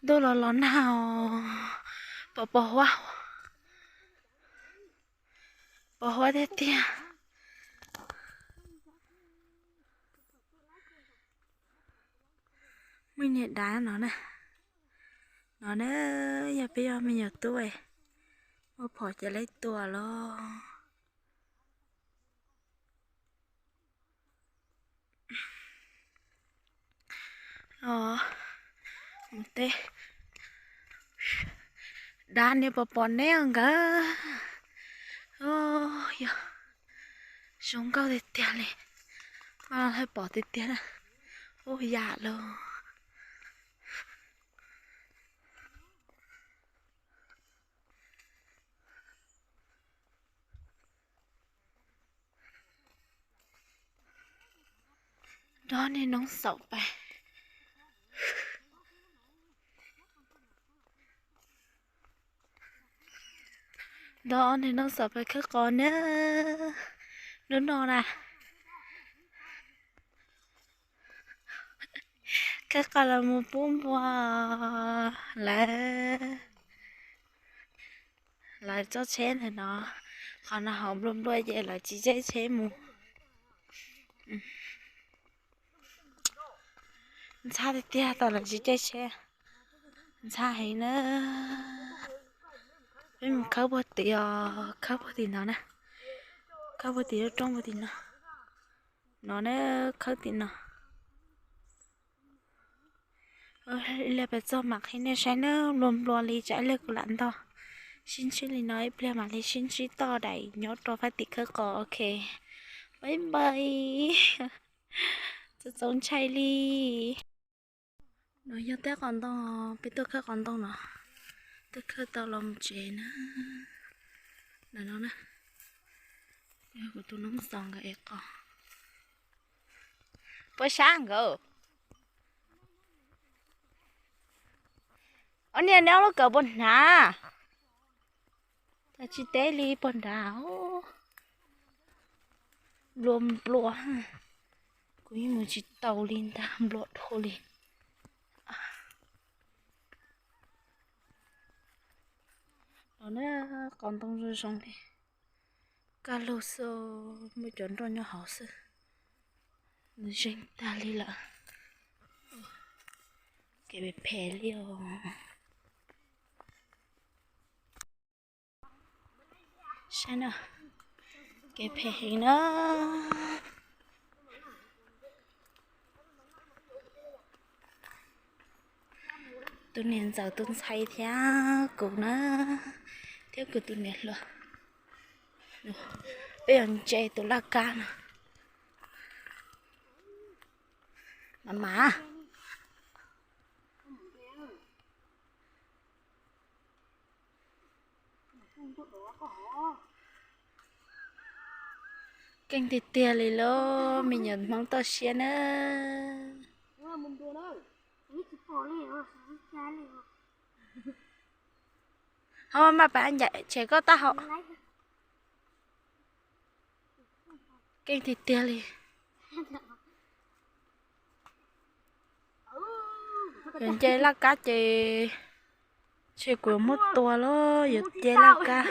tuaj los los nag os, pos pos huab, pos huab tiag tiag. Muaj niag dav no na, no na, yog peb yog me nyuam tub, muaj phom ces lawv tua los. Los mus teb, dav niag pos pos neb nkawd. Yog zoo nkauj tiag tiag li, mas lawv pom tiag tiag na, ub yam lawm. Dob niag noob xaum pais, dob niag noob xaum pais khawb qos na, hnub no na. Khawb qos los mus pub npua lawm. Lawv tsob tsheb ntawm no, qhov no hauv nplua nplua ces lawv tsis caij tsheb mus. Ntxhab tiag tiag tau lawv tsis caij tsheb, ntxhab heev na. Peb mus khawb puag tim os, khawb puag tim no na, khawb puag tim lub roob puag tim no, no na, khawb tim no. Ib pliag peb txog mam qhia nej saib na, nplua nplua li tsam ib pliag kuv lam ntog. Sib ntsib li no ib pliag mam li sib ntsib toj daim nyob rau fab tim khawb qos, ok. Bye bye. Txaus txaus ntshai li. No yog tej qos ntoo, peb tuaj khawb qos ntoo no, tuaj khawb tau los mus tsev na. Ntawm no na, yog kuv tus noob xaum nkawd ev qos. Puas sab nkawd? Ob niag neb ob lub kawm puas hnav? Cas tsis teb li puag nrad. Nplua nplua, kuv yeej mus tsis tau li ntag, nplua dhau li. Los na, qos ntoo zoo zoo li, kaj lug xwb, muaj cov nroj nyob hauv xwb. Nws zeeg tag li lawm. Kev phem phem li os. Saib na, kev phem heev na. Tus niam ntxawm tus ntxhais thiab kuv na, thiab kuv tus niam hluas. Peb yuav ntse tus laj kab no. Mas mas. Keej tiag tiag li lauj, me nyuam Hmoob toj siab na. Ho maj pam ncaim tshem koj tab hau. Keej tiag tiag li. Yuav nce laj kab ces, ces kuv yuav muab tua los yuav nce laj kab.